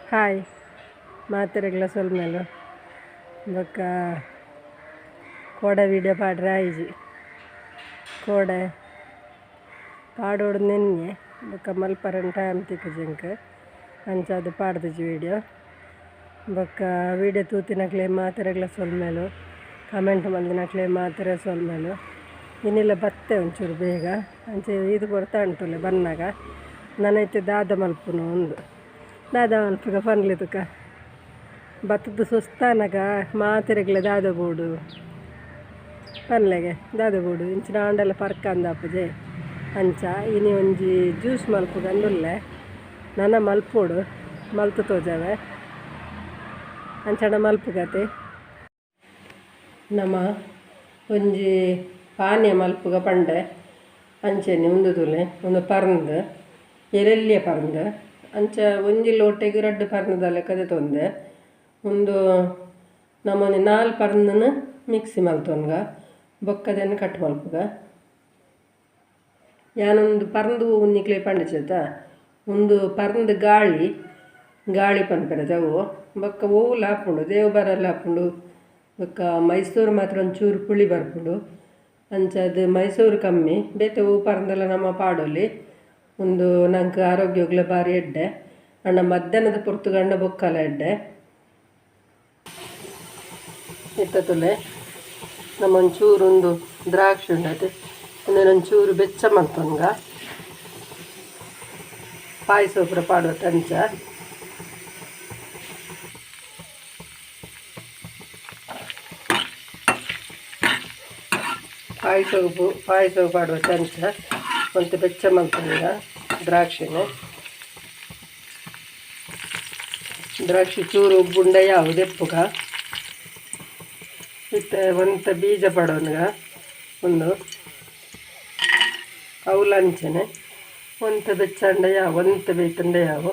Hi ಮಾತೆರೆಗ್ಲ ಸೊಲ್ಮೆಲು ಬೊಕ್ಕ ಕೋಡೆ ವೀಡಿಯೋ ಪಾಡ್ರೆ ಆಯಿಜಿ ಕೋಡೆ ಪಾಡೋಡು ನೆನ್ನೆ ಬೊಕ್ಕ ಮಲ್ಪರನ್ ಟೈಮ್ ತಿಕ್ಕುಜಿ ಎಂಕ್ ಅಂಚಾದ್ ಪಾಡ್ದಿಜಿ ವೀಡಿಯೋ ಬೊಕ್ಕ ವೀಡಿಯೋ ತೂತಿನಕ್ಲೆ ಮಾತೆರೆಗ್ಲ ಸೊಲ್ಮೆಲು ಕಮೆಂಟ್ ಮಲ್ದಿನಕ್ಲೆ ಮಾತೆರೆ ಸೊಲ್ಮೆಲು ಇನಿಲ ಬತ್ತೆ ಒಂಚೂರು ಬೇಗ ಅಂಚೆ ಇದು ಕೊರ್ತಾಂಟುಲೆ ಬನ್ನಗ ನನೈತೆ ದಾದ ಮಲ್ಪುನು ಉಂದು ದಾದ ಮಲ್ಪುಗ ಪನ್ಲೆ ತುಕ ಬತ್ತದ ಸುಸ್ತಾನಗ ಮಾತೆರೆಗ್ಲ ದಾದ ಬೋಡು ಪನ್ಲೆಗೆ ದಾದ ಬೋಡು ಇಂಚಿನ ಆಂಡಲ ಪರ್ಕಂದಾಪುಜೆ ಅಂಚ ಇನಿ ಒಂಜಿ ಜ್ಯೂಸ್ ಮಲ್ಪುಗಂದುಲ್ಲೆ ನನ ಮಲ್ಪೋಡು ಮಲ್ತು ತೋಜಾವೆ ಅಂಚಡ ಮಲ್ಪುಗತೆ ನಮ ಒಂಜಿ ಪಾನೀಯ ಮಲ್ಪುಗ ಪಂಡೆ ಅಂಚೆನೆ ಉಂದು ತೂಲೆ ಒಂದು ಪರ್ಂದ್ ಎರೆಲ್ಯ ಪರ್ಂದ್ ಅಂಚ ಒಂಜಿ ಲೋಟೆಗ್ ರಡ್ಡ್ ಪರ್ಂದ ಲೆಕ್ಕದ ತೊಂದೆ ಉಂದು ನಮೊಂಜಿ ನಾಲ್ ಪರ್ಂದನ್ ಮಿಕ್ಸಿ ಮಲ್ತೊನ್ಗ ಬೊಕ್ಕದೆನ್ ಕಟ್ ಮಲ್ಪುಗ ಯಾನೊಂದು ಪರ್ಂದ್ ಉನ್ನಿಕ್ಲೆ ಪಂಡಿಚೆತ ಉಂದು ಪರ್ಂದ್ ಗಾಳಿ ಗಾಳಿ ಪನ್ಪೆರ್ ಅವು ಬೊಕ್ಕ ಒವ್ಲ ಆಪುಂಡು ದೇವಬಾರಲ ಆಪುಂಡು ಬೊಕ್ಕ ಮೈಸೂರು ಮಾತ್ರ ಒಂಚೂರು ಪುಳಿ ಬರ್ಪುಂಡು ಅಂಚಾದ್ ಮೈಸೂರು ಕಮ್ಮಿ ಬೇತೆ ಒವು ಪರ್ಂದಲ ನಮ ಪಾಡೊಲಿ ಉಂದು ನಂಕ್ ಆರೋಗ್ಯಗ್ಲ ಬಾರಿ ಎಡ್ಡೆ ಅಂಡ ಮಧ್ಯಾಹ್ನದ ಪೊರ್ತುಗಂಡ ಬೊಕ್ಕಲ ಎಡ್ಡೆ ಇತ್ತೆ ತೂಲೆ ನಮ ಒಂಚೂರು ಉಂದು ದ್ರಾಕ್ಷಿ ಉಂಡತೆ ಉಂದೆನ್ ಒಂಚೂರು ಬೆಚ್ಚ ಮಲ್ತೊನ್ಗ ಪಾಯಸ ಪೂರ ಪಾಡುವತೆ ಅಂಚ ಪಾಯಸ ಪಾಯಸ ಪಾಡುವ ಅಂಚ ಒಂತೆ ಬೆಚ್ಚ ಮಲ್ತೊನ್ಗ ದ್ರಾಕ್ಷಿನ ದ್ರಾಕ್ಷಿ ಚೂರು ಉಬ್ಬುಂಡ ಯಾವು ದೆಪ್ಪುಗ ಇತ್ತೆ ಒಂತೆ ಬೀಜ ಪಾಡೊನ್ಗ ಉಂದು ಅವುಲ ಅಂಚನೆ ಒಂತೆ ಬೆಚ್ಚಾಂಡ ಯಾವು ಒಂತೆ ಬೇತಂಡ ಯಾವು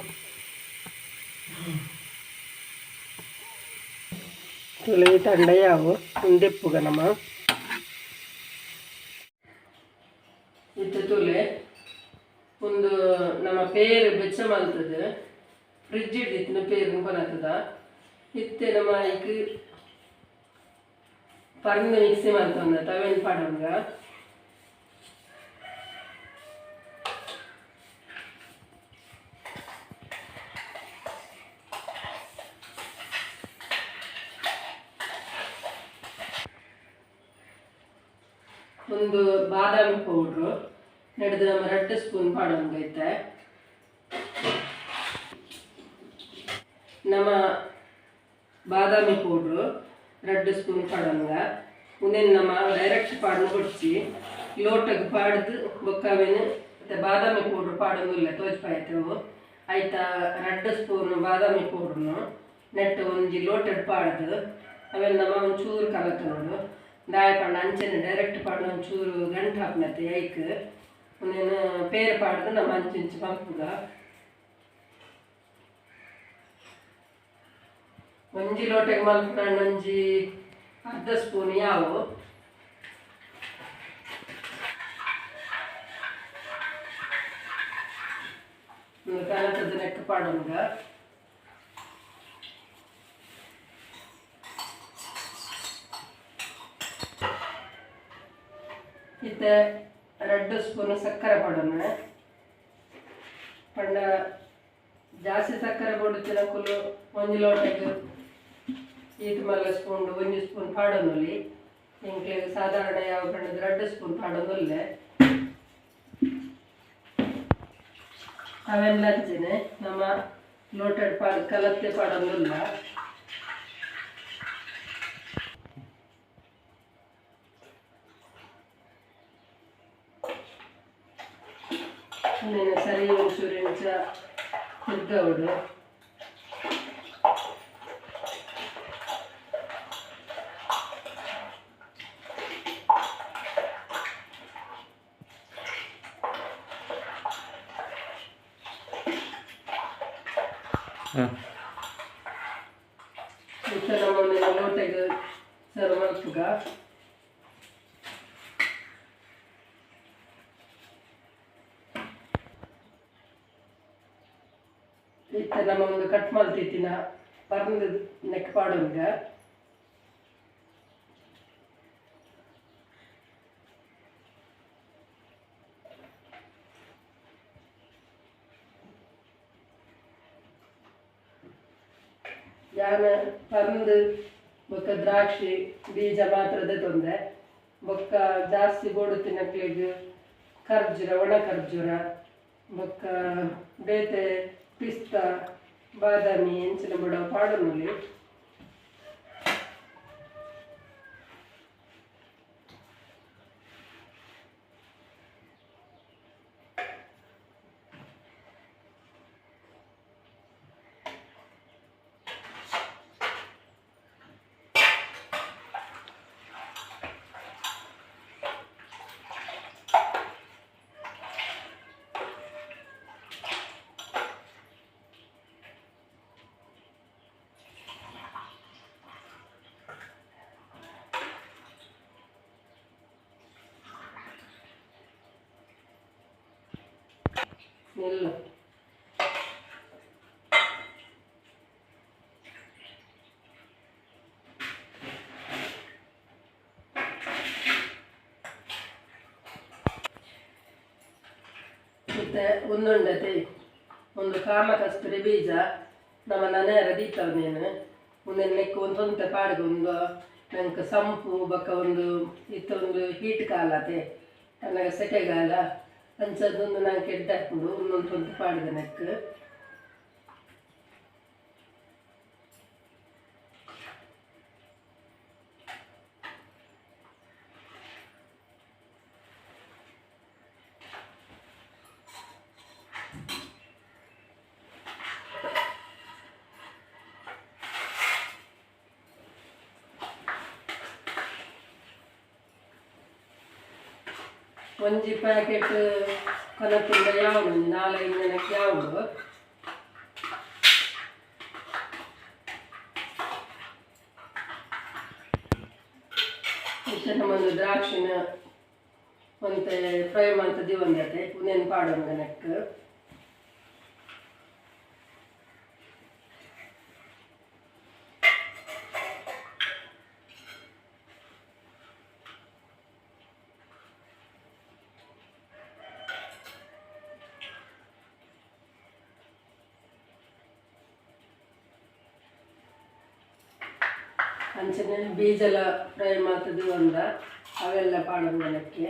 ತುಲೆ ತಂಡ ಯಾವು ಉಂದೆಪ್ಪುಗ ನಮ ಇತ್ತೆ ತೂಲೆ ಉಂದು ನಮ್ಮ ಪೇರು ಬೆಚ್ಚ ಮಲ್ತದ ಫ್ರಿಜ್ ಇತ್ತಿನ ಪೇರು ಕೊನತದ ಇತ್ತೆ ನಮ್ಮ ಐಕ್ ಪರ್ಂದ್ ಮಿಕ್ಸಿ ಮಲ್ತೊಂದ ತವೆನ್ ಪಾಡೊನ್ಗ ಒಂದು ಬಾದಾಮಿ ಪೌಡ್ರು ನೆಡ್ದು ನಮ್ಮ ರಡ್ಡ್ ಸ್ಪೂನ್ ಪಾಡೊನ್ಗ ಇತ್ತೆ ನಮ್ಮ ಬಾದಾಮಿ ಪೌಡ್ರು ರಡ್ಡ್ ಸ್ಪೂನ್ ಪಾಡೊನ್ಗ ಉಂದೆನ್ ನಮ್ಮ ಡೈರೆಕ್ಟ್ ಪಾಡ್ನ ಬೊಡ್ಚಿ ಲೋಟಗ್ ಪಾಡ್ದು ಬೊಕ್ಕ ಅವೆನ್ ಇತ್ತೆ ಬಾದಾಮಿ ಪೌಡ್ರ್ ಪಾಡೊಂದುಲ್ಲೆ ತೋಜ್ಪಾಯ್ತು ಐತ ರಡ್ಡ್ ಸ್ಪೂನ್ ಬಾದಾಮಿ ಪೌಡ್ರ್ನು ನೆಟ್ಟ್ ಒಂಜಿ ಲೋಟಡ್ ಪಾಡ್ದು ಅವೆನ್ ನಮ ಒಂಚೂರು ಕಲತೊನೊಡು ದಾಯೆ ಪಂಡ ಅಂಚನೆ ಡೈರೆಕ್ಟ್ ಪಾಡ್ನ ಒಂಚೂರು ಗಂಟು ಆಪುನತೆ ಐಕ್ ಉಂದೆನ್ ಪೇರ್ ಪಾಡ್ದು ನಮ ಅಂಚಿಂಚಿ ಮಲ್ಪುಗ ಒಂಜಿ ಲೋಟೆಗ್ ಮಲ್ಪುನ ಒಂಜಿ ಅರ್ಧ ಸ್ಪೂನ್ ಯಾವು ಕಲತದ ನೆಕ್ ಪಾಡೊನ್ಗ ಇತ್ತೆ ರಡ್ಡ್ ಸ್ಪೂನ್ ಸಕ್ಕರೆ ಪಾಡೊನ ಪಂಡ ಜಾಸ್ತಿ ಸಕ್ಕರೆ ಬೋಡುತ್ತಿನಕುಲು ಒಂಜಿ ಲೋಟೆಗ್ ಈತ್ ಮಲ್ಲ ಸ್ಪೂನ್ ಒಂಜಿ ಸ್ಪೂನ್ ಪಾಡೊನೊಲಿ ಎಂಕ್ಲೆಗ್ ಸಾಧಾರಣ ಯಾವ ಪಂಡ ರಡ್ಡ್ ಸ್ಪೂನ್ ಪಾಡೊಂದುಲ್ಲೆ ಅವೆಲ್ಲ ಅಂಚನೆ ನಮ್ಮ ಲೋಟೆಡ್ ಪಾಡ್ ಕಲತ್ತೆ ಪಾಡೊಂದುಲ್ಲ ಉಂದೆನ್ ಸರಿ ಒಂಚೂರು ಇಂಚ ತಿರ್ಗವೊಡು ಇತ್ತೆ ನಮ ಉಂದೆನ್ ಲೋಟೆಗ್ ಸರ್ವ್ ಮಲ್ಪುಗ ಇತ್ತೆ ಇತ್ತೆ ನಮ್ಮ ಒಂದು ಕಟ್ ಮಲ್ತಿತ್ತಿನ ಪರ್ಂದ್ ನೆಕ್ ಪಾಡೊನ್ಗ. ಯಾನ ಪರ್ಂದ್ ಬೊಕ್ಕ ದ್ರಾಕ್ಷಿ ಬೀಜ ಮಾತ್ರದ ತೊಂದರೆ. ಬೊಕ್ಕ ಜಾಸ್ತಿ ಬೋಡು ತಿನ್ನಕ್ಲೆಗ್ ಖರ್ಜೂರ, ಒಣ ಖರ್ಜೂರ, ಬೊಕ್ಕ ಬೇತೆ ಪಿಸ್ತಾ, ಬಾದಾಮಿ ಎಂಚಿನ ಬೊಡ ಪಾಡೊನೊಲಿ. ಸ್ಮೆಲ್ ಮತ್ತೆ ಒಂದುಂಡತೆ ಒಂದು ಕಾಮ ಕಸ್ತೂರಿ ಬೀಜ ನಮ್ಮ ನನೆಯರ ದೀತವನೇನು ಒಂದೆನ್ ನೆಕ್ ಒಂದು ಸ್ವಂತ ಪಾಡ್ಗ ಒಂದು ನಂಗೆ ಸಂಪು ಬೊಕ್ಕ ಒಂದು ಇತ್ತೊಂದು ಹೀಟ್ ಕಾಲತೆ ನನಗೆ ಸೆಕೆಗಾಲ ಅಂಚದೊಂದು ನಂಗೆ ಎಡ್ಡೆ ಹಾಕೊಂಡು ಒಂದೊಂದು ಸ್ವಂತ ಪಾಡ್ಗ ನೆಕ್. ಒಂಜಿ ಪ್ಯಾಕೆಟ್ ಕನಕುಂಡ ಯಾವುದು ನಾಲ್ಕೈದು ಜನಕ್ಕೆ ಯಾವುದು. ಇತ್ತೆ ನಮ್ಮೊಂದು ದ್ರಾಕ್ಷಿನ ಒಂತೆ ಫ್ರೈ ಮಂತ ದಿವಂದತೆ ಉಂದೆನ್ ಪಾಡೊಂದು ನೆಕ್. ಅಂಚನೆ ಬೀಜಲ ಫ್ರೈ ಮಾಡ್ತದೆ ಒಂದ ಅವೆಲ್ಲ ಪಾಡೊಂದು ನೆಕ್ಕೆ.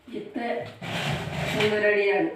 ಇತ್ತೆ ಒಂದು ರೆಡಿಯಾಗಿ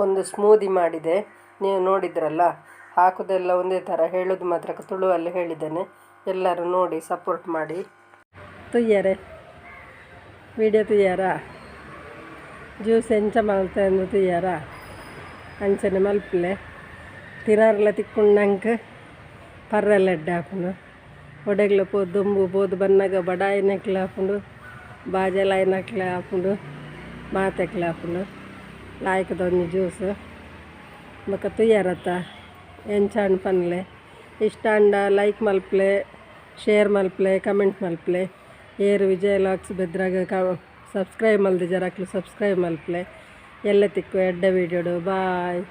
ಒಂದು ಸ್ಮೂದಿ ಮಾಡಿದೆ. ನೀವು ನೋಡಿದ್ರಲ್ಲ, ಹಾಕೋದೆಲ್ಲ ಒಂದೇ ಥರ, ಹೇಳೋದು ಮಾತ್ರ ತುಳುವಲ್ಲಿ ಹೇಳಿದ್ದೇನೆ. ಎಲ್ಲರೂ ನೋಡಿ ಸಪೋರ್ಟ್ ಮಾಡಿ. ತುಯ್ಯರೆ ವಿಡಿಯೋ ತುಯ್ಯಾರ, ಜ್ಯೂಸ್ ಎಂಚ ಮಲ್ತೆ ಅಂದು ತುಯ್ಯಾರ, ಅಂಚನೆ ಮಲ್ಪಲೆ ತಿರಾರ್ಲ ತಿಕ್ಕುಂಡಂಕ್ ಪರ್ರೆಲ್ಲ ಎಡ್ಡೆ ಆಪುಂಡು. ಒಡೆಗ್ಲ ಪೋದು ದೊಂಬು ಪೋದು ಬನ್ನಗ ಬಡಾಯಿನಕ್ಲೆ ಆಪುಂಡು, ಬಾಜೆಲಾಯಿನಕ್ಲೆ ಆಪುಂಡು, ಮಾತೆಕ್ಲೆ ಆಪುಂಡು. ಲಾಯ್ಕದ ಒಂಜಿ ಜ್ಯೂಸ್ ಬೊಕ ತುಯ್ಯಾರತ್ತ ಎಂಚಾಂಡ್ ಪನ್ಲೆ. ಇಷ್ಟ ಆಂಡ ಲೈಕ್ ಮಲ್ಪಲೆ, ಶೇರ್ ಮಲ್ಪಲೆ, ಕಮೆಂಟ್ ಮಲ್ಪಲೆ. ಏರು ವಿಜಯ ಲಾಕ್ಸ್ ಬೆದ್ರಾಗ ಸಬ್ಸ್ಕ್ರೈಬ್ ಮಲ್ದಿಜಾರ್ ಅಕ್ಲು ಸಬ್ಸ್ಕ್ರೈಬ್ ಮಲ್ಪಲೆ. ಎಲ್ಲ ತಿಕ್ಕು ಎಡ್ಡೆ ವೀಡಿಯೋಡು. ಬಾಯ್.